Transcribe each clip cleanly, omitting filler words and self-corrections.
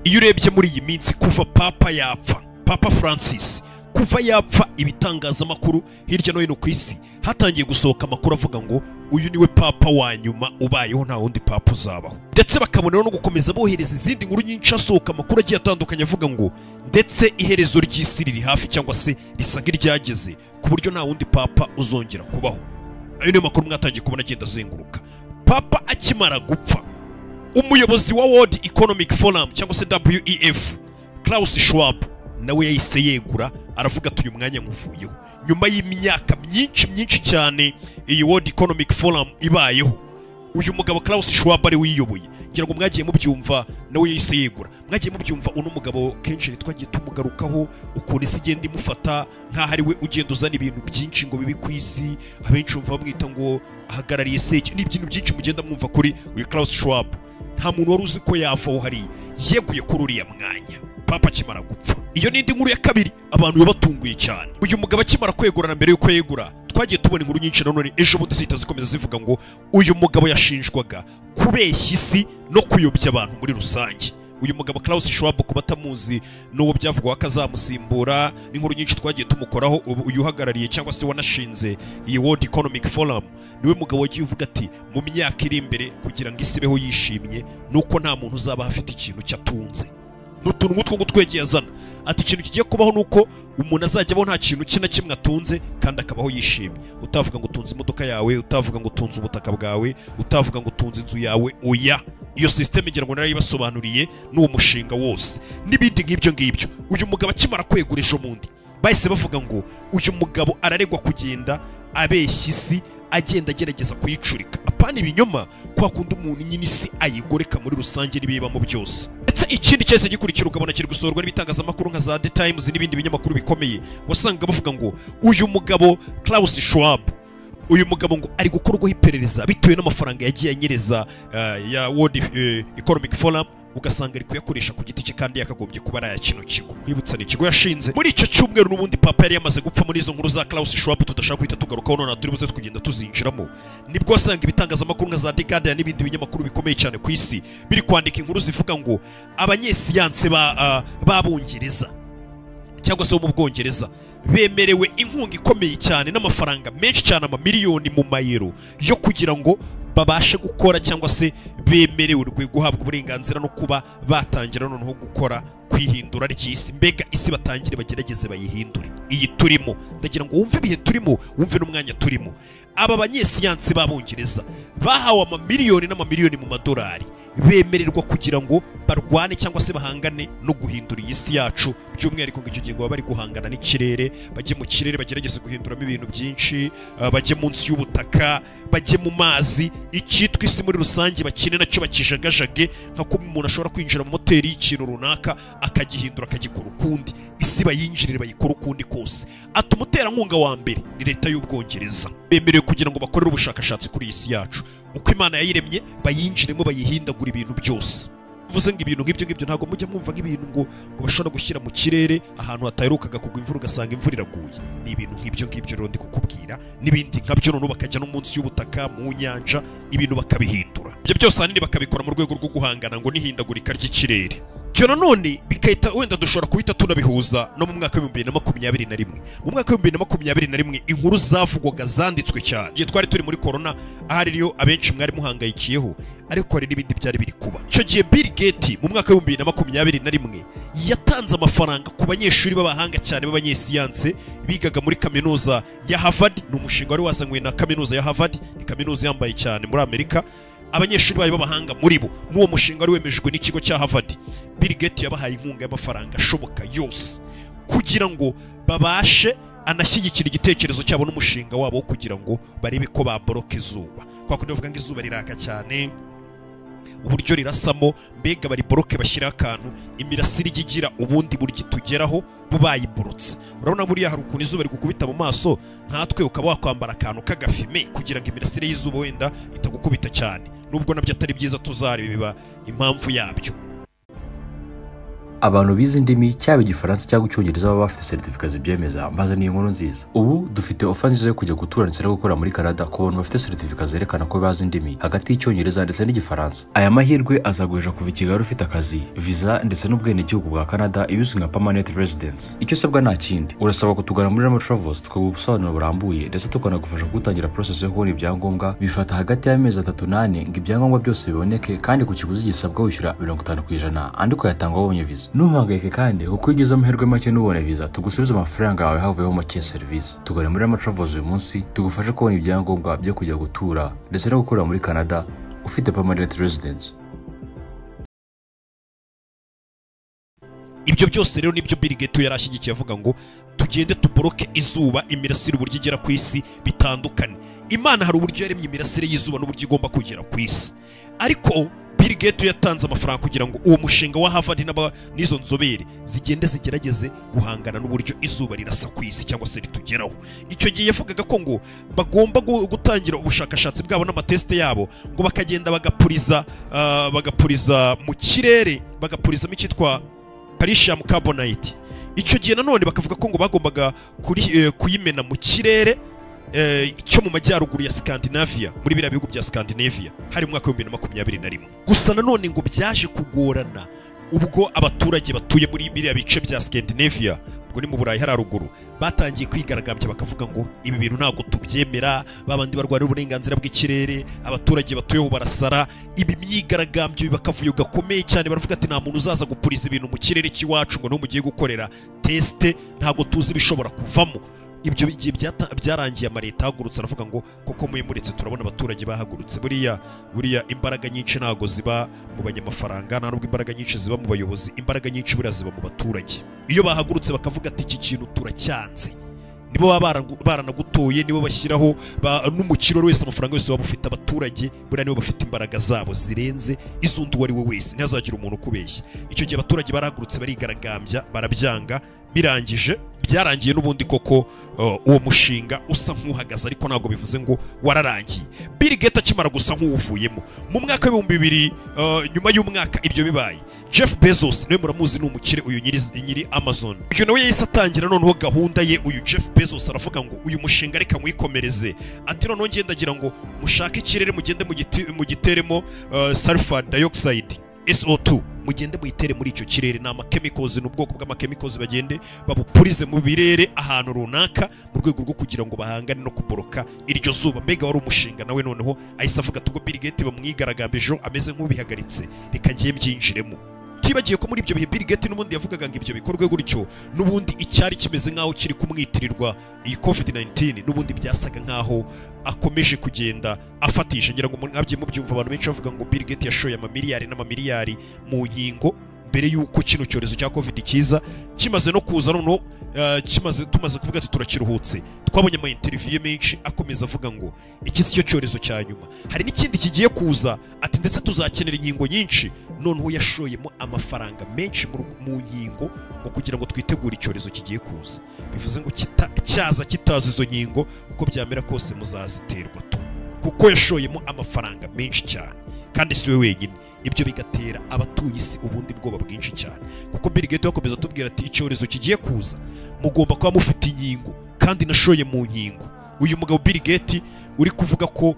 Iyo urebye muri iyi minsi, kuva Papa yapfa, Papa Francis kuva yapfa, ibitangazamakuru hirya no hino ku isi hatangiye gusohoka amakuru avuga ngo uyu niwe papa wa nyuma ubayeho, nta wundi papa uzabaho. Ndetse bakaboneraho no gukomeza bohereza izindi nkuru nyinshi, hasohoka amakuru agiye atandukanye avuga ngo ndetse iherezo ry'isi riri hafi cyangwa se risa nk'iryageze, ku buryo nta wundi papa uzongera kubaho. Ayo niyo makuru mwatangiye kubona agenda azenguruka. Papa akimara gupfa, umuyobozi wa World Economic Forum cyangwa se WEF, Klaus Schwab, nawe yahise yegura, aravuga ati: "Uyu mwanya nkuvuyeho." Nyuma y'imyaka myinshi myinshi cyane iyi World Economic Forum ibayeho, uyu mugabo Klaus Schwab ari wiyoboye, ngira ngo mwagiye mubyumva, nawe yahise yegura. Mwagiye mubyumva, uno mugabo kenshi twagiye tumugarukaho, ukuntu isi igenda imufata nk'aho ari we ugenda uzana ibintu byinshi ngo bibi ku isi. Abenshi bumva bamwita ngo ahagarariye seki, ni ibintu byinshi mugenda mwumva kuri uyu Klaus Schwab. Nta muntu wari uzi ko yavaho hariya. Yeguye kuri uriya mwanya papa akimara gupfa. Iyo ni indi nkuru ya kabiri abantu babatunguye cyane. Uyu mugabo akimara kwegurana, mbere yuko yegura, twagiye tubona inkuru nyinshi nanone ejo bundi zihita zikomeza zivuga ngo uyu mugabo yashinjwaga kubeshya isi no kuyobya abantu muri rusange. Uyu mugabo Klaus Schwab, ku batamuzi, n'uwo byavugwaga ko azamusimbura, n'inkuru nyinshi twagiye tumukoraho. Ubu uyu uhagarariye cyangwa se wanashinze iyi World Economic Forum, niwe mugabo wagiye uvuga ati mu myaka iri imbere, kugira ngo isi ibeho yishimye, nuko nta muntu uzaba afite ikintu cyatunze. Ni utuntu nk'utwo ngutwo yagiye azana, ati ikintu kigiye kubaho ni uko umuntu azajya abaho nta kintu cye na kimwe atunze kandi akabaho yishimye. Utavuga ngo utunze imodoka yawe, utavuga ngo utunze ubutaka bwawe, utavuga ngo utunze inzu yawe, oya. Iyo système ngira ngo narayibasobanuriye n'uwo mushinga wose n'ibindi nk'ibyo ngibyo. Uyu mugabo akimara kwegura ejo bundi, bahise bavuga ngo uyu mugabo araregwa kugenda abeshya isi, agenda agerageza kuyicurika, apana ibinyoma kwa kundi umuntu nyine isi ayigoreka muri rusange n'ibibamo byose. Ndetse ikindi cyose gikurikira, ukabona kiri gusohorwa n'ibitangazamakuru nka za The Times n'ibindi binyamakuru bikomeye, wasanga bavuga ngo uyu mugabo Klaus Schwab, uyu mugabo ngo ari gukorwaho iperereza bitewe n'amafaranga yagiye anyereza ya World Economic Forum, ugasanga ari kuyakoresha ku giti cye kandi yakagombye kuba ari aya kino kigo. Nkwibutsa, ni ikigo yashinze. Muri icyo cyumweru n'ubundi papa yari yamaze gupfa, muri izo nkuru za Klaus Schwab tudashaka guhita tugarukaho none, turi buze kugenda tuzinjiramo, nibwo wasanga ibitangazamakuru nka za The Guardian n'ibindi binyamakuru bikomeye cyane ku isi biri kwandika inkuru zivuga ngo abanyesiyanse ba b'Abongereza cyangwa se bo mu Bwongereza bemerewe inkunga ikomeye cyane n'amafaranga menshi cyane, amamiliyoni mu mayero, yo kugira ngo babashe gukora cyangwa se bemerewe guhabwa uburenganzira no kuba batangira noneho gukora kwihindura ry'isi. Mbega isi batangire bagerageze bayihindure iyi turimo. Ndagira ngo wumve ibihe turimo, wumve n'umwanya turimo. Aba banyesiyansi b'Abongereza bahawe amamiliyoni n'amamiliyoni mu madolari, bemererwa kugira ngo barwane cyangwa se bahangane no guhindura iyi si yacu. By'umwihariko ngo icyo gihe ngo baba bari guhangana n'ikirere, bajye mu kirere bagerageze guhinduramo ibintu byinshi, bajye munsi y'ubutaka, bajye mu mazi, icyitwa isi muri rusange bakine nacyo, bakijagajage, nka ko umuntu ashobora kwinjira mu moteri y'ikintu runaka akagihindura, akagikora ukundi. Isi bayinjirire, bayikora ukundi kose. Ati umuterankunga wa mbere ni leta y'Ubwongereza. Bemerewe kugira ngo bakorere ubushakashatsi kuri iyi si yacu uko Imana yayiremye, bayinjiremo, bayihindagura ibintu byose. Bivuze ngo ibintu nk'ibyo ngibyo ntabwo mujya mwumva nk'ibintu ngo bashobora gushyira mu kirere, ahantu hataherukaga kugwa imvura ugasanga imvura iraguye. Ni ibintu nk'ibyo ngibyo rero ndi kukubwira n'ibindi nkabyo. Noneho bakajya no munsi y'ubutaka, mu nyanja, ibintu bakabihindura. Ibyo byose ahanini bakabikora mu rwego rwo guhangana ngo n'ihindagurika ry'ikirere. Ibyo nanone bigahita wenda dushobora guhita tunabihuza no mu mwaka wa 2021. Mu mwaka wa 2021 inkuru zavugwaga, zanditswe cyane, igihe twari turi muri corona, ahari niyo abenshi mwari muhangayikiyeho, ariko hari n'ibindi byari biri kuba icyo gihe. Bill Gates mu mwaka wa 2021 yatanze amafaranga ku banyeshuri b'abahanga cyane b'abanyesiyanse bigaga muri kaminuza ya Harvard. Ni umushinga wari wazanywe na kaminuza ya Harvard, ni kaminuza yambaye cyane muri Amerika. Abanyeshuri bayo b'abahanga muri bo, n'uwo mushinga wari wemejwe n'ikigo cya Harvard, Bill Gates yabahaye inkunga y'amafaranga ashoboka yose kugira ngo babashe anashyigikira igitekerezo cyabo n'umushinga wabo wo kugira ngo barebe ko baboroka izuba. Kwa kundi bavuga ngo izuba riraka cyane, uburyo rirasamo, mbega bariboroke, bashyiraho akantu imirasire ijya igira ubundi buryo itugeraho bo bayiborotse. Urabona buriya hari ukuntu izuba rigukubita mu maso, nkatwe ukaba wakwambara akantu k'agafime kugira ngo imirasire y'izuba wenda itagukubita cyane, nubwo nabyo atari byiza, tuzareba biba impamvu yabyo. Abantu bize indimi, cyaba Igifaransa cyangwa Icyongereza, baba bafite seritifika zibyemeza, mbazaniye inkuru nziza. Ubu dufite offer nziza yo kujya gutura ndetse no gukora muri Canada ku bantu bafite seritifika zerekana ko bazi indimi hagati y'Icyongereza ndetse n'Igifaransa. Aya mahirwe azaguhesha kuva i Kigali ufite akazi, visa ndetse n'ubwenegihugu bwa Canada, ibizwi nka permanent residence. Icyo usabwa nta kindi, urasabwa kutugana muri Rama Travels, tukaguha ubusobanuro burambuye ndetse tukanagufasha gutangira process yo kubona ibyangombwa. Bifata hagati y'amezi 3 n'4 ngo ibyangombwa byose biboneke, kandi ku kiguzi gisabwa wishyura 50%, andi ukayatanga wabonye visa. Ntuhangayike kandi, kuko iyo ugize amahirwe make ntubone visa, tugusubize amafaranga yawe havuyeho make ya serivisi. Tugane muri Rama Travels uyu munsi, tugufashe kubona ibyangombwa byo kujya gutura ndetse no gukorera muri Canada ufite permanent residence. Ibyo byose rero nibyo Bill Gates yari ashyigikiye, avuga ngo tugende tuboroke izuba, imirasire uburyo igera ku isi bitandukane. Imana hari uburyo yaremye imirasire y'izuba n'uburyo igomba kugera ku isi, ariko Bill Gates yatanze amafaranga kugira ngo uwo mushinga wa Harvard n'izo nzobere zigende zigerageze guhangana n'uburyo izuba rirasa ku isi cyangwa se ritugeraho. Icyo gihe yavugaga ko ngo bagomba gutangira ubushakashatsi bwabo n'amatesite yabo, ngo bakagenda bagapuriza mu kirere, bagapurizamo icyitwa calcium carbonate. Icyo gihe nanone bakavuga ko ngo bagombaga kuyimena mu kirere cyo mu majyaruguru ya Scandinavia, muri biriya bihugu bya Scandinavia, hari mu mwaka wa 2021. Gusa nanone ngo byaje kugorana ubwo abaturage batuye muri biriya bice bya Scandinavia, ubwo ni mu Burayi hari haruguru, batangiye kwigaragambya, bakavuga ngo ibi bintu ntabwo tubyemera. Babandi barwanira uburenganzira bw'ikirere, abaturage batuyeho barasara. Ibi myigaragambyo biba akavuyo gakomeye cyane. Baravuga ati: "Nta muntu uzaza gupuriza ibintu mu kirere cy'iwacu ngo niho mugiye gukorera test, ntabwo tuzi ibishobora kuvamo." Ibyo bigiye byarangiye amaleta ahagurutse, aravuga ngo koko muretse turabona abaturage bahagurutse. Buriya imbaraga nyinshi ntabwo ziba mu banyamafaranga, nta nubwo imbaraga nyinshi ziba mu bayobozi. Imbaraga nyinshi buriya ziba mu baturage. Iyo bahagurutse bakavuga ati: "Iki kintu turacyanze," nibo baba baranagutoye, nibo bashyiraho n'umukiro wese, amafaranga yose waba ufite. Abaturage buriya nibo bafite imbaraga zabo zirenze iz'undi uwo ari we wese, ntihazagire umuntu ukubeshya. Icyo gihe abaturage barahagurutse, barigaragambya, barabyanga. Birangije byarangiye n'ubundi koko uwo mushinga usa nk'uhagaze, ariko ntabwo bivuze ngo wararangiye. Bill Gates akimara gusa nk'uwuvuyemo mu mwaka w'2000, nyuma y'umwaka ibyo bibaye, Jeff Bezos nawe muramuzi, ni umukire uyu nyiri Amazon. Uyu nawe yahise atangira noneho gahunda ye. Uyu Jeff Bezos aravuga ngo uyu mushinga reka mwikomereze. Ati: "Noneho ngenda ndagira ngo mushake ikirere, mugende mugiteremo sulfur dioxide, SO2, mugende muyitere muri icyo kirere." Ni amachemicals, ni ubwoko bw'amachemicals, bagende babupurize mu birere ahantu runaka mu rwego rwo kugira ngo bahangane no kuboroka iryo zuba. Mbega wari umushinga! Nawe noneho ahise avuga ati: "Ubwo Bill Gates bamwigaragambije ameze nk'ubihagaritse, reka ngiye mbyinjiremo." Tibagiye ko muri ibyo bihe Bill Gates n'ubundi yavugaga ngo ibyo bikorwe gutyo, n'ubundi icyari kimeze nk'aho kiri kumwitirirwa iyi COVID-19, n'ubundi byasaga nk'aho akomeje kugenda afatisha. Ngira ngo mwabye mubyumva, abantu benshi bavuga ngo Bill Gates yashoye amamiliyari n'amamiliyari mu nkingo mbere y'uko kino cyorezo cya COVID kiza. Kimaze no kuza noneho, kimaze tumaze kuvuga ati turakiruhutse, twabonye ama interview menshi akomeza avuga ngo iki si cyo cyorezo cya nyuma, hari n'ikindi kigiye kuza, ati ndetse tuzakenera inkingo nyinshi. Noneho yashoyemo amafaranga menshi mu nkingo ngo kugira ngo twitegure icyorezo kigiye kuza. Bivuze ngo cyaza kitaza izo nkingo, uko byamera kose muzaziterwa tu, kuko yashoyemo amafaranga menshi cyane, kandi si we wenyine. Ibyo bigatera abatuye isi ubundi bwoba bwinshi cyane, kuko Bill Gates akomeza atubwira ati: "Icyorezo kigiye kuza, mugomba kuba mufite inkingo, kandi nashoye mu nkingo." Uyu mugabo Bill Gates uri kuvuga ko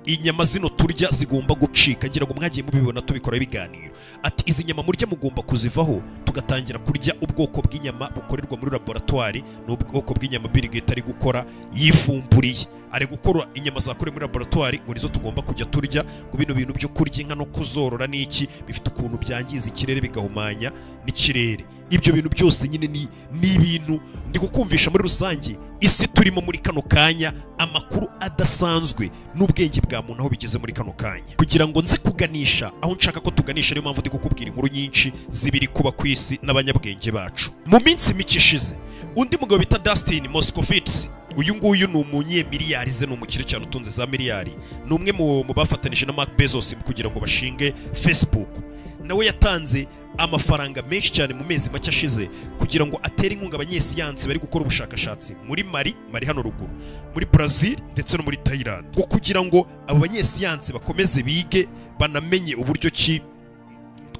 inyama zino turya zigomba gucika, ngira ngo mwagiye mubibona tubikora ibiganiro, ati izi nyama murya mugomba kuzivaho, tugatangira kurya ubwoko bw'inyama bukorerwa muri laboratwari. Ni ubwoko bw'inyama Bill Gates ari gukora, yifumburiye, ari gukora inyama zakorewe muri laboratwari, ngo nizo tugomba kujya turya, ngo bino bintu byo kurya inka no kuzorora n'iki bifite ukuntu byangiza ikirere, bigahumanya n'ikirere. Ibyo bintu byose nyine ni ibintu ndi kukumvisha muri rusange isi turimo muri kano kanya, amakuru adasanzwe n'ubwenge bwa muntu aho bigeze muri kano kanya. Kugira ngo nze kuganisha aho nshaka ko tuganisha, niyo mpamvu ndi kukubwira inkuru nyinshi zibiri kuba ku isi n'abanyabwenge bacu. Mu minsi mike ishize, undi mugabo bita Dustin Moskovitz, uyu nguyu ni umunyemiliyari ze, ni umukire cyane utunze za miliyari, ni umwe mu bafatanije na Mark Bezos kugira ngo bashinge Facebook. Nawe yatanze amafaranga menshi cyane mu mezi make ashize kugira ngo atere inkunga abanyesiyansi bari gukora ubushakashatsi muri Mali, Mali hano ruguru, muri Brazil ndetse no muri Thailand, ngo kugira ngo abo banyesiyansi bakomeze bige, banamenye uburyo ki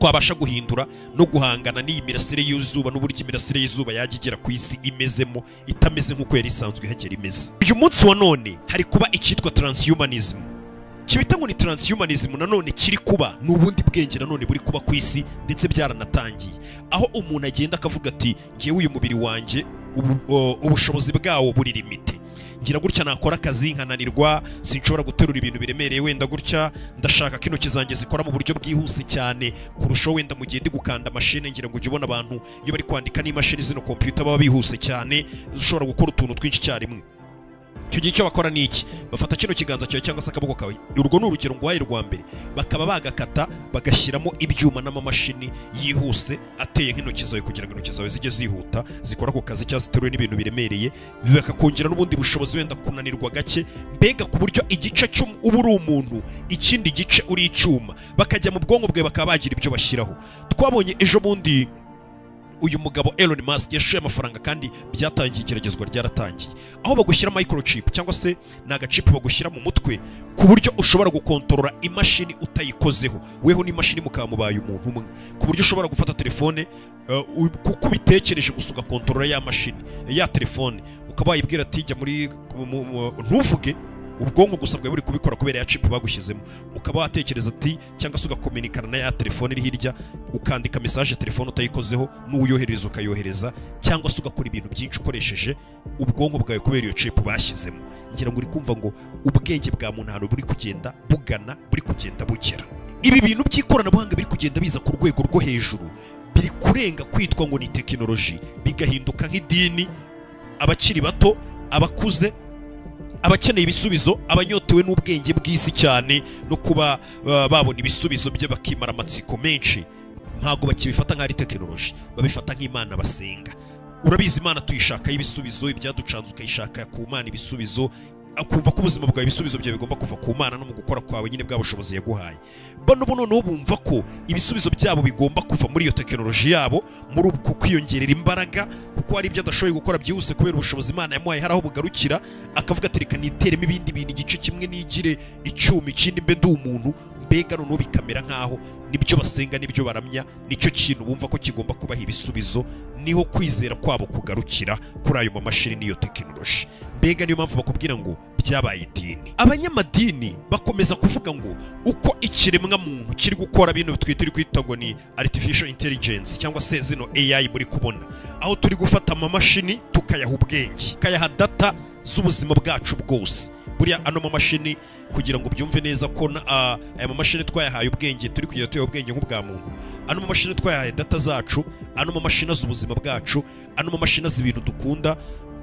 Twabasha guhindura no guhangana n'iyi mirasire y'izuba, n'uburyo imirasire y'izuba yajya igera ku isi imezemo itameze nk'uko yari isanzwe ihagera imeze. Uyu munsi wa none hari kuba icyitwa transhumanism. Kibita ngo ni transhumanism nanone kiri kuba ni ubundi bwenge nanone buri kuba ku isi, ndetse byaranatangiye, aho umuntu agenda akavuga ati ngewe uyu mubiri wanjye ubushobozi bwawo buri limité, ngira gutya nakora akazi nkananirwa, sinshobora guterura ibintu biremereye wenda gutya, ndashaka ko intoki zanjye zikora mu buryo bwihuse cyane kurushaho wenda mu gihe ndi gukanda mashine. Ngira ngo ujye ubona abantu iyo bari kwandika n'imashini zino computer baba bihuse cyane, zishobora gukora utuntu twinshi icyarimwe. Icyo gihe icyo bakora ni iki? Bafata kino kiganza cyawe cyangwa se akaboko kawe, urwo ni urugero nguhaye rwa mbere, bakaba bagakata bagashyiramo ibyuma n'amamashini yihuse ateye nk'intoki zawe, kugira ngo intoki zawe zijye zihuta zikora ako kazi cyangwa ziteruye n'ibintu biremereye, bakakongera n'ubundi bushobozi, wenda kunanirwa gake, mbega ku buryo igice uba uri umuntu, ikindi gice uri icyuma. Bakajya mu bwonko bwawe bakaba bagira ibyo bashyiraho. Twabonye ejo bundi uyu mugabo Elon Musk yashoye amafaranga, kandi byatangiye, igeragezwa ryaratangiye, aho bagushyira microchip cyangwa se ni agachip bagushyira mu mutwe, ku buryo ushobora gukontorora imashini utayikozeho, weho n'imashini mukaba mubaye umuntu umwe, ku buryo ushobora gufata telefone kuko ubitekereje gusa ugakontorora ya mashini ya telefone, ukaba wayibwira ati jya muri ntuvuge, ubwonko gusa bwawe buri kubikora kubera ya chip bagushyizemo, ukaba watekereza ati cyangwa se ugakominikana na ya telefone iri hirya, ukandika message telefone utayikozeho, n'uyohereza ukayohereza, cyangwa se ugakora ibintu byinshi ukoresheje ubwonko bwawe kubera iyo chip bashyizemo. Ngira ngo uri kumva ngo ubwenge bwa muntu ahantu buri kugenda bugana, buri kugenda bugera. Ibi bintu by'ikoranabuhanga biri kugenda biza ku rwego rwo hejuru, biri kurenga kwitwa ngo ni tekinoloji, bigahinduka nk'idini. Abakiri bato, abakuze, abakeneye ibisubizo, abanyotewe n'ubwenge bw'isi cyane no kuba babona ibisubizo bye bakimara amatsiko menshi, ntabwo bakibifata nk'ari tekinoloji, babifata nk'Imana basenga. Urabizi, Imana tuyishakaho ibisubizo, ibyaducanze ukayishaka ku Mana ibisubizo, akumva ko ubuzima bwawe ibisubizo byawe bigomba kuva ku Mana no mu gukora kwawe nyine bwa bushobozi yaguhaye. Bano bo noneho bumva ko ibisubizo byabo bigomba kuva muri iyo tekinoloji yabo, muri uku kwiyongerera imbaraga, kuko hari ibyo adashoboye gukora byihuse kubera ubushobozi Imana yamuhaye hari aho bugarukira, akavuga ati reka niteremo ibindi bintu, igice kimwe nigire icyuma, ikindi mbe ndi umuntu. Mbega noneho bikamera nk'aho nibyo basenga, nibyo baramya, nicyo kintu bumva ko kigomba kubaha ibisubizo, niho kwizera kwabo kugarukira kuri ayo mamashini n'iyo tekinoloji. Mbega niyo mpamvu bakubwira ngo byabaye idini. Abanyamadini bakomeza kuvuga ngo uko ikiremwa muntu kiri gukora bino twita kwita ngo ni artificial intelligence cyangwa se zino AI muri kubona, aho turi gufata amamashini tukayaha ubwenge, tukayaha data z'ubuzima bwacu bwose. Buriya ano mamashini, kugira ngo byumve neza ko aya mamashini twayahaye ubwenge, turi kugenda tuyaha ubwenge nk'ubwa muntu, ano mamashini twayahaye data zacu, ano mamashini azi ubuzima bwacu, ano mamashini azi ibintu dukunda.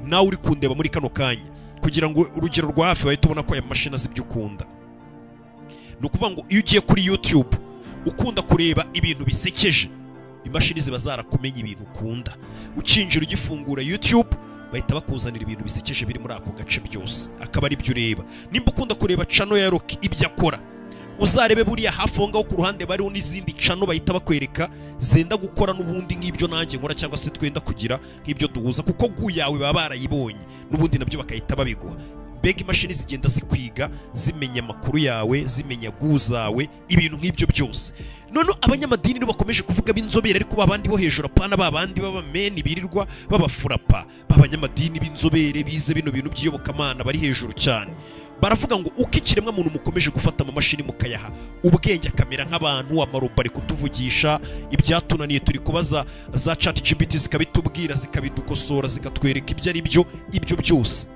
Nawe uri kundeba muri kano kanya, kugira ngo urugero rwa hafi wahita ubona ko aya mamashini azi ibyo ukunda, ni ukuvuga ngo iyo ugiye kuri YouTube ukunda kureba ibintu bisekeje, imashini ziba zarakumenya ibintu ukunda. Ukinjira ugifungura YouTube bahita bakuzanira ibintu bisekeje biri muri ako gace byose, akaba ari byo ureba. Nimba ukunda kureba channel ya Rocky, ibyo akora, uzarebe buriya hafi aho ngaho ku ruhande bariho n'izindi channel bahita bakwereka zenda gukora n'ubundi nk'ibyo nanjye nkora, cyangwa se twenda kugira nk'ibyo duhuza, kuko goût yawe baba barayibonye, n'ubundi nabyo bakahita babiguha. Mbega imashini zigenda zikwiga, zimenya amakuru yawe, zimenya goût zawe, ibintu nk'ibyo byose. None abanyamadini nibo bakomeje kuvuga b'inzobere, ariko babandi bo hejuru, apana babandi b'abameni birirwa b'abafurapa, b'abanyamadini b'inzobere bize bino bintu by'iyobokamana bari hejuru cyane, baravuga ngo uko ikiremwa muntu mukomeje gufata amamashini mukayaha ubwenge akamera nk'abantu, amarobo ari kutuvugisha, ibyatunaniye turi kubaza za Chat GPT zikabitubwira, zikabidukosora, zikatwereka ibyo ari byo, ibyo byose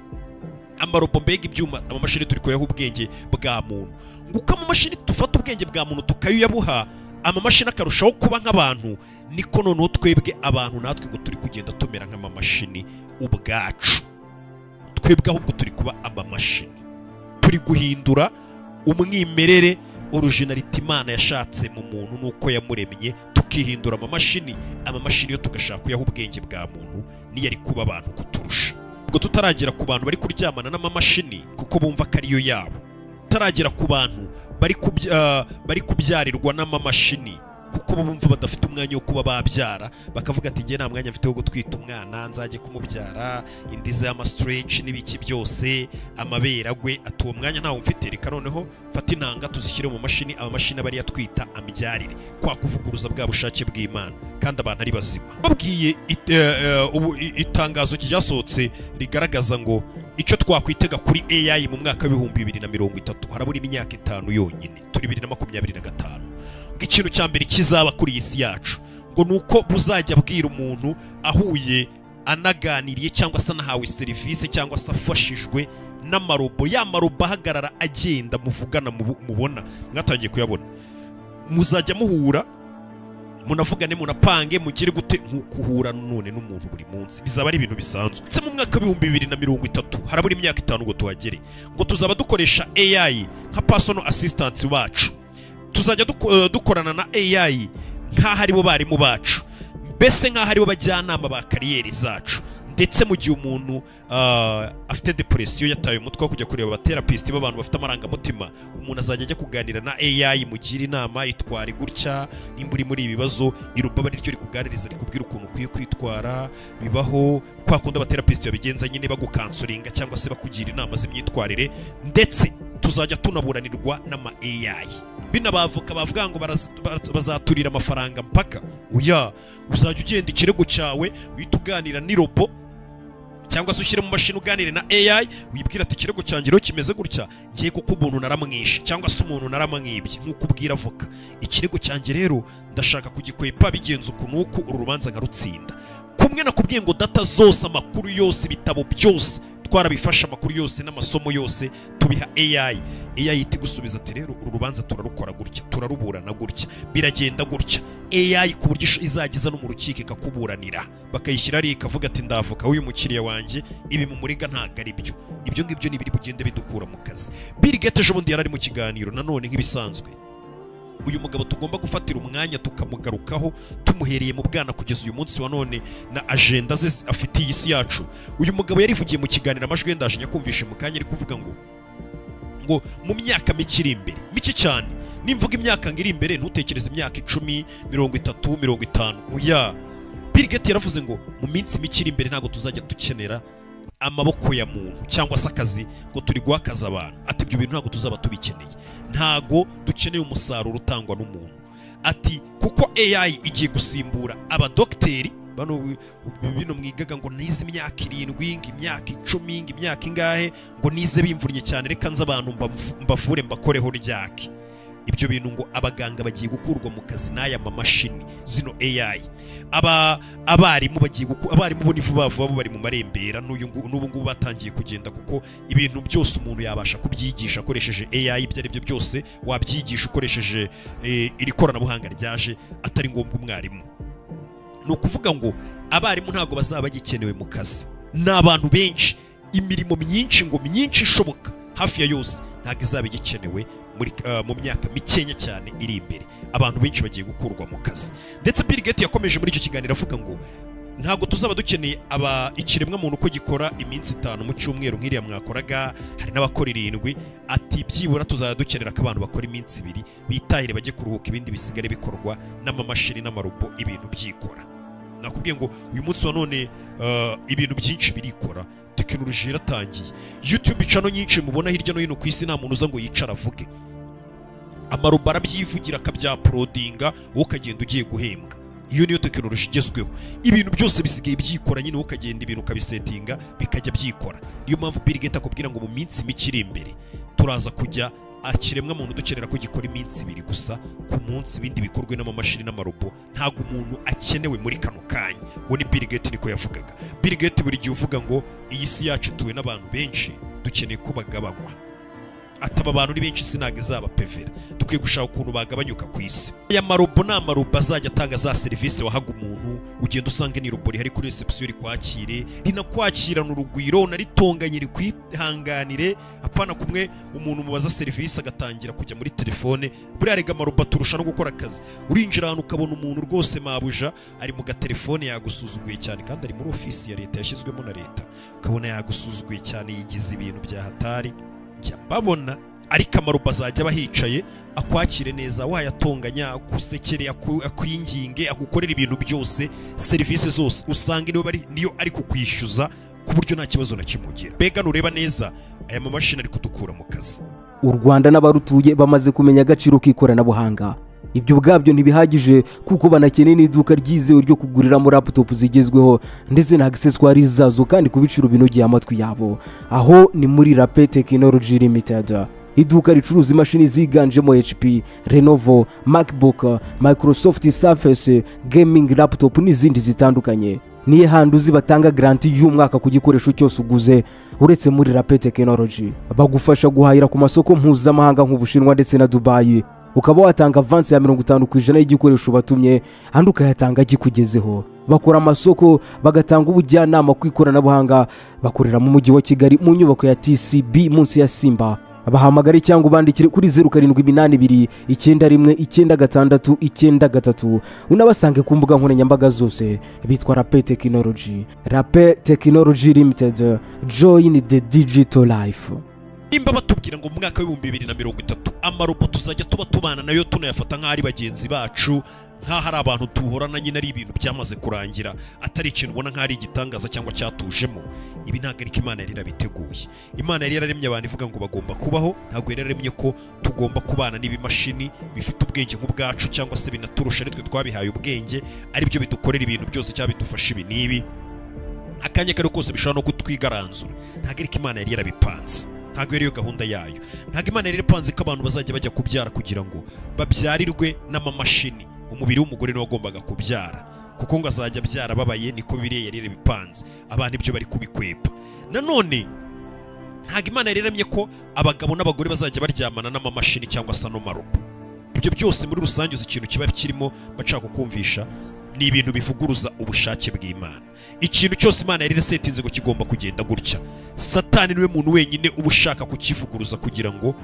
amarobo, mbega ibyuma, amamashini turi kuyaha ubwenge bwa muntu, ngo uko amamashini dufata ubwenge bwa muntu tukayabuha amamashini akarushaho kuba nk'abantu, niko noneho twebwe abantu natwe ngo turi kugenda tumera nk'amamashini ubwacu. Twebwe ahubwo turi kuba amamashini, turi guhindura umwimerere, originality Imana yashatse mu muntu nuko yamuremye, tukihindura amamashini. Amamashini yo tugashaka kuyaha ubwenge bwa muntu, niyo ari kuba abantu kuturusha. Ubwo tutaragera ku bantu bari kuryamana n'amamashini kuko bumva ko ariyo yabo, tutaragera ku bantu bari kubyarirwa n'amamashini Kuko bo bumva badafite umwanya wo kuba babyara, bakavuga ati: "Njye nta mwanya mfite wo gutwita umwana, nzajye kumubyara, indiza y'ama stretch n'ibiki byose, amabere agwe." Ati: "Uwo mwanya ntawo mfite, reka noneho mfate intanga tuzishyire mu mashini, amamashini aba ariyo atwita ambyarire." Kwa kuvuguruza bwa bushake bw'Imana kandi abantu ari bazima. Babwiye ubu itangazo ryasohotse rigaragaza ngo icyo twakwitega kuri AI mu mwaka w'2030, harabura imyaka 5 yonyine, turi 2025, ngo ikintu cya mbere kizaba kuri iyi si yacu ngo ni uko buzajya bwira umuntu ahuye, anaganiriye cyangwa se anahawe serivisi cyangwa se afashijwe n'amarobo, ya marobo ahagarara agenda muvugana, mubona mwatangiye kuyabona. Muzajya muhura, munavugane, munapange, mugire gute, nk'uko uhura none n'umuntu buri munsi. Bizaba ari ibintu bisanzwe. Ndetse mu mwaka w'2030, harabura imyaka 5 ngo tuhagere, ngo tuzaba dukoresha AI nka personal assistant bacu. Tuzajya dukorana na AI nk'aho aribo barimu bacu, mbese nk'aho aribo bajyanama ba career zacu. Ndetse mu gihe umuntu afite depression, yataye umutwe wo kujya kureba aba therapist b'abantu bafite amarangamutima, umuntu azajya ajya kuganira na AI, mugira inama: "Itware gutya nimba uri muri ibi bibazo." Irobo aba ariryo rikuganiriza, rikubwira ukuntu ukwiye kwitwara. Bibaho kwa kundi aba therapist babigenza nyine, bagu counselinga cyangwa se bakugira inama z'imyitwarire. Ndetse tuzajya tunaburanirwa n'ama AI. Bino abavoka bavuga ngo bazaturira amafaranga mpaka, oya, uzajya ugenda ikirego cyawe uhita uganira n'irobo cyangwa se ushyire mu mashini uganire na AI, wibwira ati: "Ikirego cyanjye rero kimeze gutya, ngiye kuko umuntu naramwishe cyangwa se umuntu naramwibye," nk'uko ubwira avoka: "Ikirego cyanjye rero ndashaka kugikwepa, bigenze uku n'uku, uru rubanza nkarutsinda." Kumwe nakubwiye ngo data zose, amakuru yose, ibitabo byose twarabifashe, amakuru yose n'amasomo yose tubiha AI. AI ihita igusubiza ati: "Rero uru rubanza turarukora gutya, turaruburana gutya, biragenda gutya." AI ku buryo izageza no mu rukiko ikakuburanira, bakayishyira hariya, ikavuga ati: "Ndavoka w'uyu mukiriya wanjye, ibi mumurega ntabwo ari byo." Ibyo ngibyo ni ibiri bugende bidukura mu kazi. Bill Gates ejo bundi yari ari mu kiganiro nanone nk'ibisanzwe. Uyu mugabo tugomba gufatira umwanya tukamugarukaho, tumuhereye mu bwana kugeza uyu munsi wa none na agenda ze afitiye isi yacu. Uyu mugabo yarivugiye mu kiganiro, amajwi ye ndaje nyakumvishe mu kanya, ari kuvuga ngo mu myaka mike iri imbere, mike cyane. Nimvuga imyaka ngo iri imbere, ntutekereze imyaka 10, 30, 50, oya. Bill Gates yaravuze ngo mu minsi mike iri imbere ntabwo tuzajya dukenera amaboko ya muntu cyangwa se akazi ngo turi guha akazi abantu. Ati: "Ibyo bintu ntabwo tuzaba tubikeneye, ntago dukeneye umusaruro utangwa n'umuntu." Ati kuko AI igiye gusimbura abadogiteri bano bino mwigaga ngo nize imyaka 7, ngo imyaka 10, ngo imyaka ingahe, ngo nize bimvunnye cyane, reka nze abantu mbavure, mbakoreho ryake. Ibyo bintu ngo abaganga bagiye gukurwa mu kazi n'aya mamashini, zino AI. Aba abarimu bagiye abarimu bo ni vuba vuba, bo bari mu marembera n'uyu n'ubu ngubu batangiye kugenda, kuko ibintu byose umuntu yabasha kubyigisha akoresheje AI. Ibyo ari byo byose wabyigisha ukoresheje iri koranabuhanga ryaje, atari ngombwa umwarimu. Ni ukuvuga ngo abarimu ntabwo bazaba bagikenewe mu kazi. Ni abantu benshi, imirimo myinshi, ngo myinshi ishoboka hafi ya yose ntabwo izaba igikenewe mu myaka mikenya cyane iri imbere. Abantu benshi bagiye gukurwa mu kazi. Ndetse Bill Gates yakomeje muri icyo kiganiro avuga ngo ntabwo tuzaba dukeneye aba ikiremwa muntu ko gikora iminsi 5 mu cyumweru nk'iriya mwakoraga, hari n'abakora 7. Ati byibura tuzaba dukenera ko abantu bakora iminsi 2, bitahire bajye kuruhuka, ibindi bisigare bikorwa n'amamashini n'amarobo, ibintu byikora. Nakubwiye ngo uyu munsi wa none ibintu byinshi birikora, tekinoloji yaratangiye. YouTube channel nyinshi mubona hirya no hino ku isi, nta muntu uza ngo yicare avuge, amarobo arabyivugira akabya uploadinga, wowe ukagenda ugiye guhembwa. Iyo niyo tekinoloji igezweho. Ibintu byose bisigaye byikora nyine, wowe ukagenda ibintu ukabi settinga bikajya byikora. Niyo mpamvu Bill Gates akubwira ngo mu minsi mike iri imbere turaza kujya ikiremwa muntu dukenera ko gikora iminsi 2 gusa ku munsi, ibindi bikorwe n'amamashini n'amarobo. Ntabwo umuntu akenewe muri kano kanya. Uwo ni Bill Gates, niko yavugaga. Bill Gates buri gihe uvuga ngo iyi si yacu ituwe n'abantu benshi, dukeneye ko bagabanywa. Ataba abantu ni benshi, isi ntabwo izabapevera, dukwiye gushaka ukuntu bagabanyuka ku isi. Aya marobo ni amarobo azajya atanga za serivisi wahaga umuntu. Ugenda usanga ni robo rihari kuri reception, rikwakire, rinakwakirana urugwiro, unaritonganye rikwihanganire, apana kumwe umuntu mubaza serivisi agatangira kujya muri telefone. Buriya rega amarobo aturusha no gukora akazi. Urinjira ahantu ukabona umuntu rwose, mabuja, ari mu gatelefone yagusuzuguye cyane, kandi ari muri ofisi ya leta yashyizwemo na leta, ukabona yagusuzuguye cyane, yigize ibintu bya hatari. Njya mbabona. Ariko amarobo azajya aba hicaye, akwakire neza, wayatonganya agusekere, akwinginge, agukorera ibintu byose, serivisi zose usanga niyo ari kukwishyuza ku buryo nta kibazo na kimwe ugira. Mbega nureba neza, aya mamashini ari kudukura mu kazi. U Rwanda n'abarutuye bamaze kumenya agaciro k'ikoranabuhanga. Ibyo ubwabyo ntibihagije, kuko banakeneye n'iduka ryizewe ryo kuguriramo laptop zigezweho ndetse na accessoires zazo, kandi ku biciro binogeye amatwi yabo. Aho ni muri Rape Technology Limited, iduka ricuruza imashini ziganjemo HP, Lenovo, MacBook, Microsoft Surface, gaming laptop n'izindi zitandukanye. Niyo handi uzi batanga garantie y'umwaka ku gikoresho cyose uguze uretse muri Rape Technology? Bagufasha guhahira ku masoko mpuzamahanga nk'Ubushinwa ndetse na Dubayi, ukaba watanga avance ya 50% y'igikoresho batumye, andi ukayatanga agikugezeho. Bakora amasoko, bagatanga ubujyanama ku ikoranabuhanga. Bakorera mu Mujyi wa Kigali, mu nyubako ya TCB, munsi ya Simba. Bahamagare cyangwa ubandikire kuri 0782919693, unabasange ku mbuga nkoranyambaga zose bitwa Rape Technology. Rape Technology Limited, join the digital life. Nimba batubwira ngo mu mwaka w'2030 amarobo tuzajya tuba tubana nayo, tunayafata nk'aho ari bagenzi bacu, nk'aho ari abantu tuhorana nyine, ari ibintu byamaze kurangira, atari ikintu ubona nk'aho ari igitangaza cyangwa cyatujemo, ibi ntabwo ariko Imana yari yarabiteguye. Imana yari yararemye abantu ivuga ngo bagomba kubaho, ntabwo yari yararemye ko tugomba kubana n'ibimashini bifite ubwenge nk'ubwacu cyangwa se binaturusha, ari twe twabihaye ubwenge, aribyo bidukorera ibintu byose cyangwa bidufasha ibi n'ibi, akanya kari kose bishobora no kutwigaranzura. Ntabwo ariko Imana yari yarabipanze, ntabwo ariyo gahunda yayo. Ntabwo Imana yari yarapanze ko abantu bazajya bajya kubyara kugira ngo babyarirwe n'amamashini. Umubiri w'umugore niwo wagombaga kubyara, kuko ngo azajya abyara ababaye, niko biriya yari yarabipanze. Abantu ibyo bari kubikwepa. Nanone ntabwo Imana yari yaremye ko abagabo n'abagore bazajya baryamana n'amamashini cyangwa se n'amarobo. Ibyo byose muri rusange, uzi ikintu kiba kirimo bashaka kukumvisha, ni ibintu bivuguruza ubushake bw'Imana. Ikintu cyose Imana yari yarasetinze ngo kigomba kugenda gutya, Satani niwe muntu wenyine uba ushaka kukivuguruza kugira ngo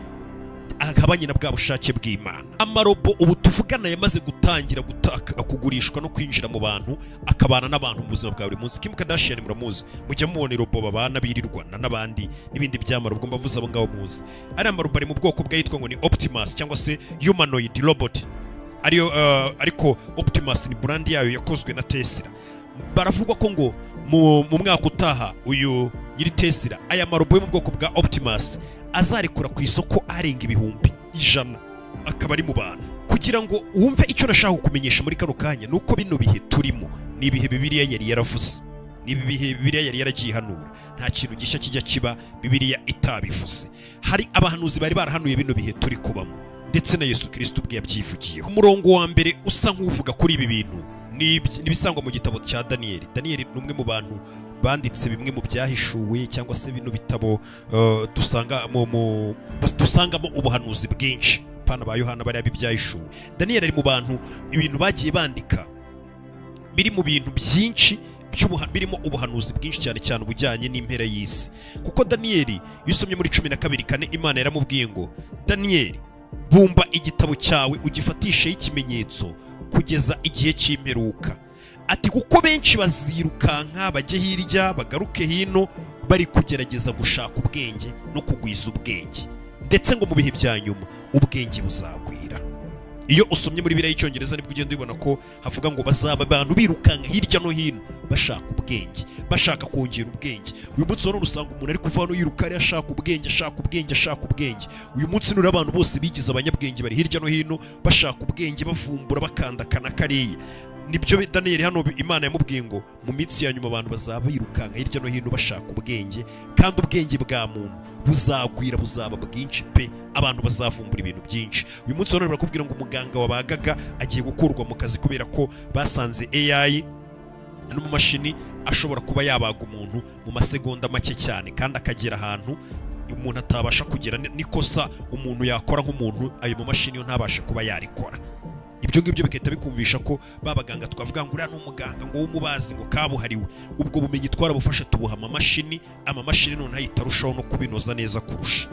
agabanye na bwa bushake bw'Imana. Amarobo ubu tuvugana yamaze gutangira kugurishwa no kwinjira mu bantu, akabana n'abantu mu buzima bwa buri munsi. Kim Kardashian muramuzi, mujya mubona irobo babana birirwana n'abandi n'ibindi byamaro, ubwo mbavuze abo ngabo muzi. Ariya marobo ari mu bwoko bw'ayitwa ngo ni Optimus cyangwa se humanoid robot, ariyo ariko Optimus ni brand yayo yakozwe na Tesla. Baravugwa ko ngo mu mwaka utaha uyu nyiri Tesla aya marobo yo mu bwoko bwa Optimus azarekura ku isoko arenga 100,000, akaba ari mu bantu. Kugira ngo wumve icyo nashaka kukumenyesha muri kano kanya, nuko bino bihe turimo ni ibihe Bibiliya yari yaravuze, ni ibihe Bibiliya yari yaragihanura. Nta kintu gishya kijya kiba Bibiliya itabivuze. Hari abahanuzi bari barahanuye bino bihe turi kubamo, ndetse na Yesu Kristo ubwe yabyivugiyeho. Umurongo wa mbere usa nk'uvuga kuri ibi bintu ni ibisangwa mu gitabo cya Daniyeli. Daniyeli ni umwe mu bantu banditse bimwe mu byahishuwe cyangwa se bino bitabo dusangamo ubuhanuzi bwinshi. Pana ba Yohana bari abibyahishuwe. Daniyeli ari mu bantu ibintu bagiye bandika biri mu bintu byinshi birimo ubuhanuzi bwinshi, cyane cyane ubujyanye n'impera y'isi. Kuko Daniyeli iyo usomye muri 12:4, Imana yaramubwiye ngo Daniyeli, bumba igitabo cyawe ugifatisheho ikimenyetso kugeza igihe cy'imperuka. Ati kuko benshi bazirukanka bajye hirya bagaruke hino, bari kugerageza gushaka ubwenge no kugwiza ubwenge, ndetse ngo mu bihe bya nyuma ubwenge buzagwira. Iyo usomye muri Bibiliya y'Icyongereza nibwo ugenda ubibona ko havuga ngo bazaba abantu birukanka hirya no hino bashaka ubwenge, bashaka kongera ubwenge. Uyu munsi rero usanga umuntu ari kuva hano yiruka ari ashaka ubwenge, ashaka ubwenge, ashaka ubwenge. Uyu munsi nuri abantu bose bigize abanyabwenge bari hirya no hino bashaka ubwenge, bavumbura, bakandakana kariya. Nibyo Daniyeli hano Imana yamubwiye ngo mu minsi ya nyuma abantu bazaba birukanka hirya no hino bashaka ubwenge, kandi ubwenge bwa muntu buzagwira, buzaba bwinshi pe, abantu bazavumbura ibintu byinshi. Uyu munsi rero barakubwira ngo umuganga wabagaga agiye gukurwa mu kazi kubera ko basanze AI no mu mashini ashobora kuba yabaga umuntu mu masegonda make cyane, kandi akagera ahantu umuntu atabasha kugera, n'ikosa umuntu yakora nk'umuntu ayo mu mashini yo ntabashe kuba yarikora. Ibyo ngibyo bigahita bikumvisha ko babaganga twavuga ngo uriya ni umuganga ngo w'umubazi ngo kabuhariwe, ubwo bumenyi twarabufashe tubuha amamashini, amamashini none ahita arushaho no kubinoza neza kurusha.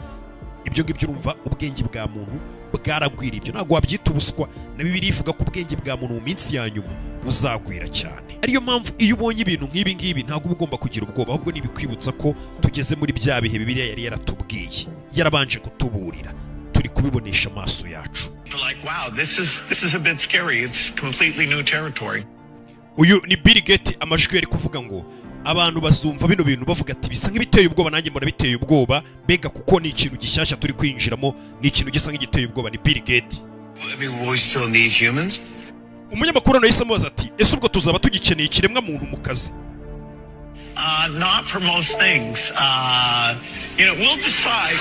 Ibyo ngibyo urumva ubwenge bwa muntu bwaragwira, ibyo ntabwo wabyita ubuswa. Na Bibiliya ivuga ko ubwenge bwa muntu mu minsi ya nyuma buzagwira cyane. Ariyo mpamvu iyo ubonye ibintu nk'ibi ngibi ntabwo uba ugomba kugira ubwoba, ahubwo nibikwibutsa ko tugeze muri bya bihe Bibiliya yari yaratubwiye, yarabanje kutuburira, turi kubibonesha amaso yacu. Like, wow, this is a bit scary. It's completely new territory. Uyu ni Bill Gates, amajwi yari kuvuga ngo abantu bazumva bino bintu bavuga ati bisa nk'ibiteye ubwoba, nanjye mbona biteye ubwoba, mbega kuko ni ikintu gishyashya turi kwinjiramo, ni ikintu gisa nk'igiteye ubwoba. Ni Bill Gates. I mean, will we still need humans? Umunyamakuru hano yahise amubaza ati ese ubwo tuzaba tugikeneye ikiremwa muntu mu kazi? Not for most things. We'll decide.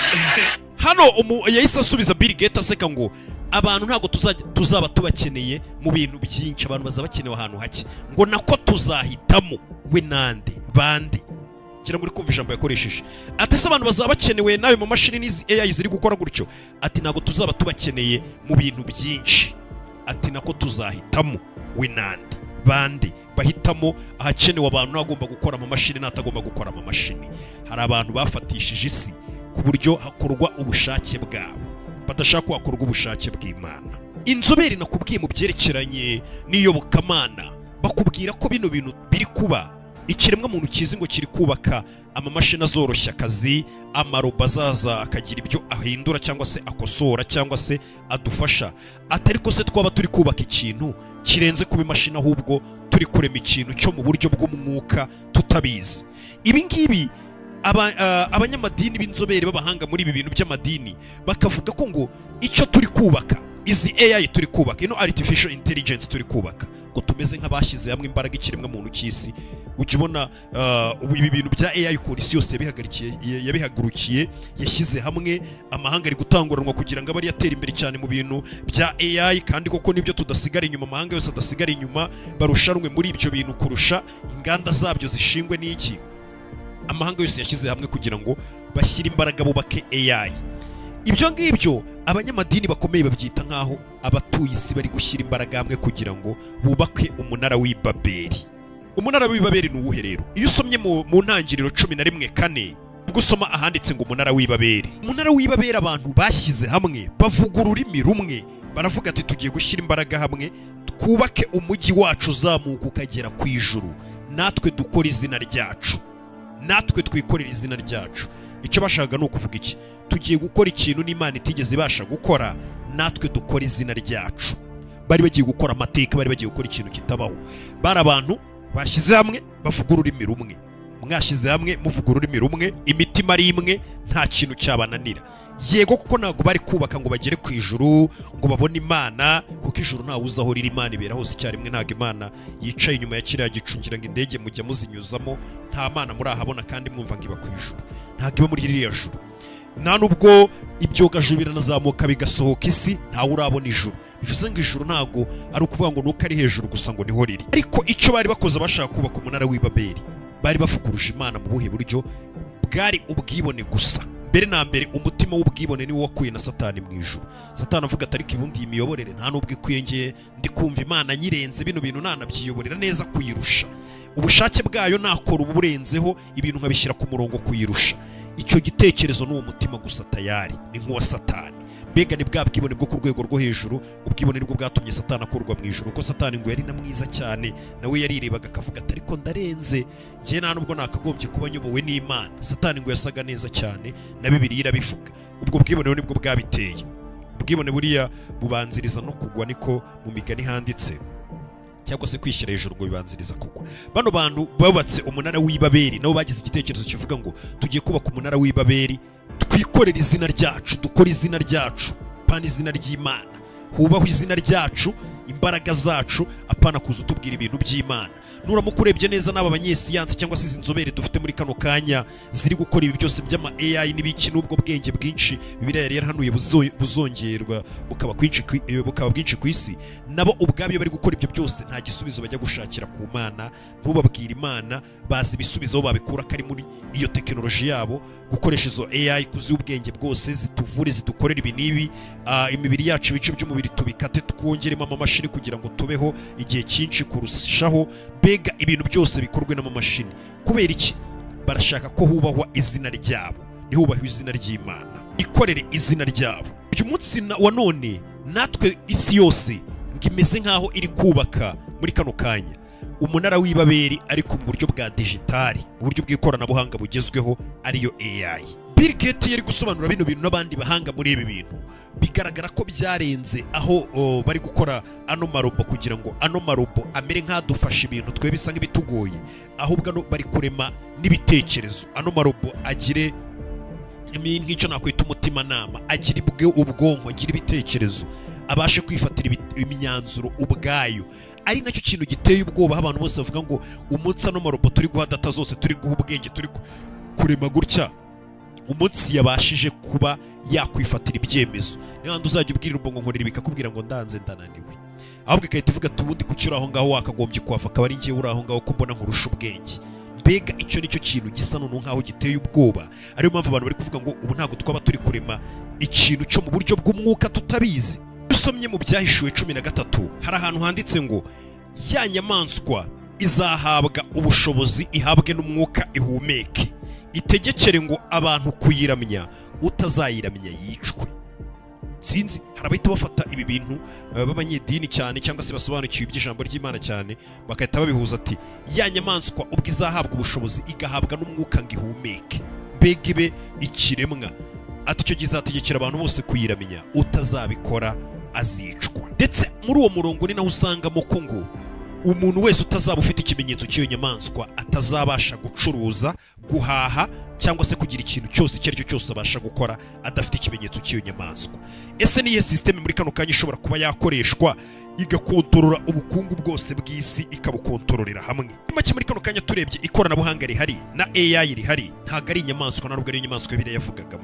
Hano yahise asubiza Bill Gates aseka ngo abantu ntabwo tuzaba tubakeneye mu bintu byinshi, abantu bazaba bakenewe ahantu hake, ngo nako tuzahitamo we nande bande. Ngira ngo uri kumva ijambo yakoresheje, ati se abantu bazaba bakenewe nawe mu mashini n'izi AI ziri gukora gutyo? Ati ntabwo tuzaba tubakeneye mu bintu byinshi, ati nako tuzahitamo we nande bande bahitamo ahakenewe abantu n'agomba gukora amamashini n'atagomba gukora amamashini. Hari abantu bafatishije isi ku buryo hakorwa ubushake bwabo, badashaka ko hakorwa ubushake bw'Imana. Inzobere nakubwiye mu byerekeranye n'iyobokamana bakubwira ko bino bintu biri kuba, ikiremwa muntu kizi ngo kiri kubaka amamashini azoroshya akazi, amarobo azaza akagira ibyo ahindura cyangwa se akosora cyangwa se adufasha, atari ko se twaba turi kubaka ikintu kirenze kuba imashini, ahubwo turi kurema ikintu cyo mu buryo bw'umwuka tutabizi. Ibi ngibi abanyamadini b'inzobere b'abahanga muri ibi bintu by'amadini bakavuga ko ngo icyo turi kubaka, izi AI turi kubaka, ino artificial intelligence turi kubaka, ngo tumeze nk'abashyize hamwe imbaraga ikiremwa muntu cy'isi. Ujya ubona ubu ibi bintu bya AI ukuntu isi yose yabihagurukiye, yashyize hamwe, amahanga ari gutanguranwa kugira ngo abe ariyo atera imbere cyane mu bintu bya AI. Kandi koko nibyo, tudasigara inyuma, amahanga yose adasigara inyuma, barushanwe muri ibyo bintu kurusha inganda zabyo zishingwe n'iki. Amahanga yose yashyize hamwe kugira ngo bashyire imbaraga bubake AI. Ibyo ngibyo abanyamadini bakomeye babyita nk'aho abatuye isi bari gushyira imbaraga hamwe kugira ngo bubake umunara w'i Babeli. Umunara w'i Babeli ni uwuhe rero? Iyo usomye mu Ntangiriro 11:4, ubwo usoma ahanditse ngo umunara w'i Babeli. Umunara w'i Babeli, abantu bashyize hamwe bavuga ururimi rumwe, baravuga ati tugiye gushyira imbaraga hamwe twubake umujyi wacu uzamuka ukagera ku ijuru, natwe dukora izina ryacu, natwe twikorera izina ryacu. Icyo bashakaga ni ukuvuga iki? Tugiye gukora ikintu n'Imana itigeze ibasha gukora, natwe dukora izina ryacu. Bari bagiye gukora amateka, bari bagiye gukora ikintu kitabaho. Bari abantu bashyize hamwe bavuga ururimi rumwe. Mwashyize hamwe muvuga ururimi rumwe, imitima ari imwe, nta kintu cyabananira. Yego, kuko ntabwo bari kubaka ngo bagere ku ijuru ngo babone Imana, kuko ijuru ntawe uzi aho riri. Imana ibera hose icyarimwe, ntabwo Imana yicaye inyuma ya kiriya gicu ngira ngo indege mujya muzinyuzamo, nta Mana murahabona kandi mwumva ngo iba ku ijuru. Ntabwo iba muri ririya juru. Nta nubwo ibyogajuru biranazamuka bigasohoka isi, ntawe urabona ijuru. Bivuze ngo ijuru ntabwo ari ukuvuga ngo nuko ari hejuru gusa ngo niho riri. Ariko icyo bari bakoze, bashaka kubaka umunara w'i Babeli, bari bavuguruje Imana mu buhe buryo? Bwari ubwibone gusa. Mbere na mbere umutima w'ubwibone niwo wakuye na Satani mu ijuru. Satani avuga ati ariko ubundi iyi miyoborere nta nubwo ikwiye, ngiye ndi kumva Imana nyirenze, bino bintu ntanabyiyoborera neza kuyirusha, ubushake bwayo nakora uburenzeho, ibintu nkabishyira ku murongo kuyirusha. Icyo gitekerezo ni uwo mutima gusa tayari ni nk'uwa Satani. Mbega ni bwa bwibone bwo ku rwego rwo hejuru. Ubwibone nibwo bwatumye Satani akurwa mu ijuru, kuko Satani ngo yari na mwiza cyane, nawe yarirebaga akavuga ati ariko ndarenze njye, nta nubwo nakagombye kuba nyobowe n'Imana. Satani ngo yasaga neza cyane, na Bibiliya irabivuga. Ubwo bwibone nibwo bwabiteye. Ubwibone buriya bubanziriza no kugwa, niko mu Migani handitse, cyangwa se kwishyira hejuru ngo bibanziriza kugwa. Bano bantu bubatse umunara w'i Babeli nabo bagize igitekerezo kivuga ngo tugiye kubaka umunara w'i Babeli, twikorere izina ryacu, dukore izina ryacu, apana izina ry'Imana, hubahwe izina ryacu, imbaraga zacu, apana kuza utubwira ibintu by'Imana. Nuramuka urebye neza n'aba banyesiyansi cyangwa se izi nzobere dufite muri kano kanya ziri gukora ibi byose by'ama AI n'ibiki n'ubwo bwenge bwinshi Bibiliya yari yarahanuye buzongerwa bukaba bwinshi ku isi, nabo ubwabo iyo bari gukora ibyo byose nta gisubizo bajya gushakira ku Mana. Ntubabwire Imana, bazi ibisubizo aho babikura, ko ari muri iyo tekinoloji yabo, gukoresha izo AI, kuziha ubwenge bwose, zituvure, zidukorere ibi n'ibi, imibiri yacu, ibice by'umubiri tubikate twongeremo amamashini kugira ngo tubeho igihe cyinshi kurushaho. Mbega ibintu byose bikorwe n'amamashini. Kubera iki? Barashaka ko hubahwa izina ryabo, ntihubahwe izina ry'Imana. Ikorere izina ryabo. Uyu munsi wa none natwe isi yose ngo imeze nk'aho iri kubaka muri kano kanya umunara w'ibaberi, ariko mu buryo bwa digitali, mu buryo bw'ikoranabuhanga bugezweho, ariyo AI. Bill Gates yari gusobanura bino bintu n'abandi bahanga muri ibi bintu, bigaragara ko byarenze aho bari gukora ano marobo kugira ngo ano marobo amere nk'adufasha ibintu twe bisa nk'ibitugoye, ahubwo ano bari kurema n'ibitekerezo. Ano marobo agire nk'icyo nakwita umutimanama, agira ubwonko, agira ibitekerezo, abashe kwifatira imyanzuro ubwayo. Ari nacyo kintu giteye ubwoba, abantu bose bavuga ngo umunsi ano marobo turi guha data zose, turi guha ubwenge, turi kurema gutya, umunsi yabashije kuba yakwifatira ibyemezo, niyo handi uzajya ubwira ubwonko nkorera bikakubwira ngo ndanze ndananiwe, ahubwo igahita ivuga ati ubundi kuki uri aho ngaho wakagombye kuhava, akaba ari njyewe uri aho ngaho ko mbona nkurusha ubwenge. Mbega icyo nicyo kintu gisa noneho nkaho giteye ubwoba. Ariyo mpamvu abantu bari kuvuga ngo ubu ntabwo twaba turi kurema ikintu cyo mu buryo bw'umwuka tutabizi. Usomye mu Byahishuwe 13 hari ahantu handitse ngo ya nyamaswa izahabwa ubushobozi, ihabwe n'umwuka, ihumeke, itegekere ngo abantu kuyiramya, utazayiramya yicwe. Sinzi, hari abahita bafata ibi bintu b'abanyedini cyane cyangwa se basobanukiwe iby'ijambo ry'Imana cyane, bagahita babihuza ati ya nyamaswa ubwo izahabwa ubushobozi igahabwa n'umwuka ngo ihumeke, mbega ibe ikiremwa, ati icyo gihe izategekera abantu bose kuyiramya, utazabikora azicwa. Ndetse muri uwo murongo ni naho usangamo ko ngo umuntu wese utazaba ufite ikimenyetso cy'iyo nyamaswa atazabasha gucuruza, guhaha cyangwa se kugira ikintu cyose icyo ari cyo cyose abasha gukora adafite ikimenyetso cy'iyo nyamaswa. Ese niye system muri kano kanya ishobora kuba yakoreshwa igakontorora ubukungu bwose bw'isi, ikabukontororera hamwe? Make muri kano kanya turebye ikoranabuhanga rihari na AI rihari, ntabwo ari inyamaswa, ntabwo ari inyamaswa biriya yavugagamo,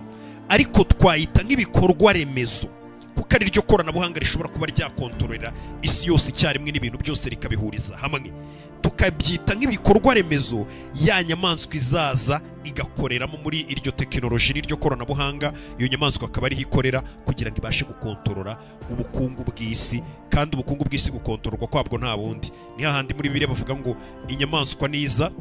ariko twayita nk'ibikorwa remezo, kuko ari ryo koranabuhanga rishobora kuba ryakontororera isi yose icyarimwe n'ibintu byose rikabihuriza hamwe, tukabyita nk'ibikorwa remezo ya nyamaswa izaza igakoreramo muri iryo tekinoloji n'iryo koranabuhanga. Iyo nyamaswa akaba ariho ikorera kugira ngo ibashe gukontorora ubukungu bw'isi, kandi ubukungu bw'isi gukontororwa kwabwo nta bundi ni hahandi muri Bibiliya bavuga ngo inyamaswa niza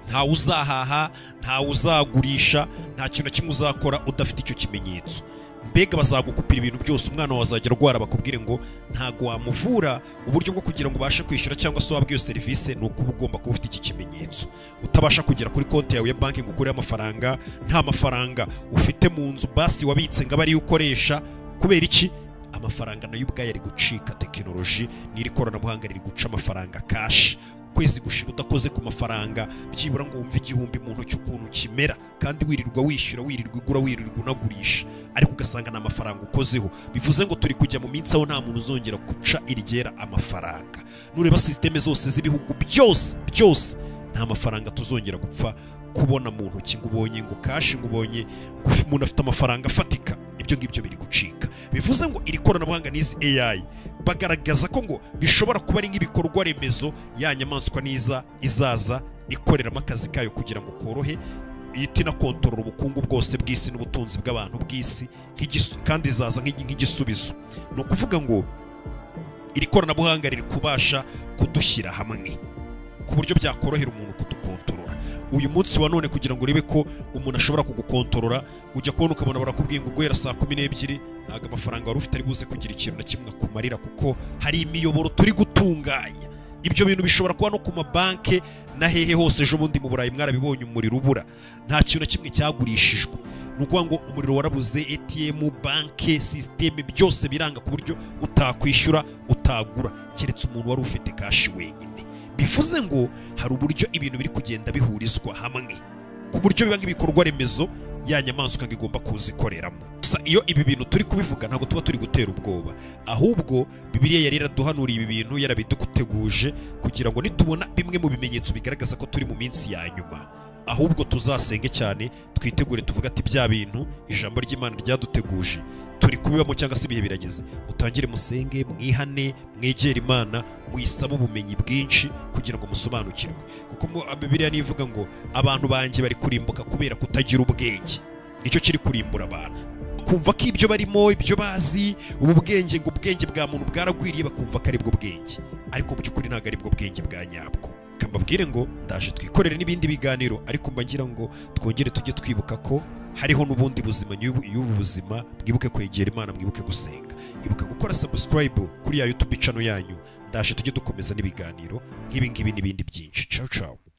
ntawe uzahaha, ntawe uzagurisha, nta kintu na kimwe uzakora udafite icyo kimenyetso. Mbega bazagukupira ibintu byose, umwana wawe azajya arwara bakubwire ngo ntago wamuvura, uburyo bwo kugira ngo ubashe kwishyura cyangwa se wabwe iyo serivisi ni uko ugomba kuba ufite iki kimenyetso. Utabasha kugera kuri konti yawe ya banki ngo ukureho amafaranga, nta mafaranga ufite mu nzu basi wabitse ngo abe ariyo ukoresha. Kubera iki? Amafaranga nayo ubwayo ari gucika. Tekinoloji n'iri koranabuhanga riri guca amafaranga cash. Ukwezi gushira udakoze ku mafaranga byibura ngo wumve 1000 mu ntoki ukuntu kimera, kandi wirirwa wishyura, wirirwa ugura, wirirwa unagurisha, ariko ugasanga nta mafaranga ukozeho. Bivuze ngo turi kujya mu minsi aho nta muntu uzongera guca iryera amafaranga. Nureba systeme zose z'ibihugu byose byose, nta mafaranga tuzongera gupfa kubona mu ntoki ngo ubonye ngo cash, ngo ubonye umuntu afite amafaranga afatika. Ibyo ngibyo biri gucika. Bivuze ngo iri koranabuhanga n'izi AI bagaragaza ko ngo bishobora kuba ari nk'ibikorwa remezo ya nyamaswa niza izaza ikoreramo akazi kayo kugira ngo korohe, ihite inakontorora ubukungu bwose bw'isi n'ubutunzi bw'abantu bw'isi, kandi izaza nk'igisubizo. Ni ukuvuga ngo iri koranabuhanga riri kubasha kudushyira hamwe ku buryo byakorohera umuntu kudukontorora. Uyu munsi wa none kugira ngo urebe ko umuntu ashobora kugukontorora, ujya kubona ukabona barakubwiye ngo guhera saa 12 ntabwo amafaranga wari ufite ari buze kugira ikintu na kimwe akumarira, kuko hari imiyoboro turi gutunganya. Ibyo bintu bishobora kuba no ku mabanke na hehe hose. Ejo bundi mu Burayi mwarabibonye umuriro ubura, nta kintu na kimwe cyagurishijwe. Ni ukuvuga ngo umuriro warabuze, ATM, banke, systeme byose biranga ku buryo utakwishyura, utagura, keretse umuntu wari ufite cash wenyine. Bivuze ngo hari uburyo ibintu biri kugenda bihurizwa hamwe ku buryo biba nk'ibikorwa remezo ya nyamaswa igomba kuzikoreramo. Gusa iyo ibi bintu turi kubivuga ntabwo tuba turi gutera ubwoba, ahubwo Bibiliya yari yaraduhanuriye ibi bintu, yarabiduteguje kugira ngo nitubona bimwe mu bimenyetso bigaragaza ko turi mu minsi ya nyuma, ahubwo tuzasenge cyane, twitegure, tuvuga ati bya bintu ijambo ry'Imana ryaduteguje turi kubibamo cyangwa se ibihe birageze. Mutangire musenge, mwihane, mwegere Imana, muyisabe ubumenyi bwinshi kugira ngo musobanukirwe, kuko Bibiliya nivuga ngo abantu banjye bari kurimbuka kubera kutagira ubwenge. Nicyo kiri kurimbura abantu, kumva ko ibyo barimo, ibyo bazi, ubu bwenge ngo ubwenge bwa muntu bwaragwiriye, bakumva ko ari bwo bwenge, ariko mu by'ukuri ntabwo ari bwo bwenge bwa nyabwo. Kambabwire ngo ndaje twikorere n'ibindi biganiro, ariko mba ngira ngo twongere tujye twibuka ko Hariho n'ubundi buzima y'ubu buzima. Mwibuke kwegera Imana, mwibuke gusenga, ibuka gukora subscribe kuri ya YouTube channel yanyu. Ndaje tujye dukomeza n'ibiganiro nk'ibi ngibi n'ibindi byinshi. Ciao ciao.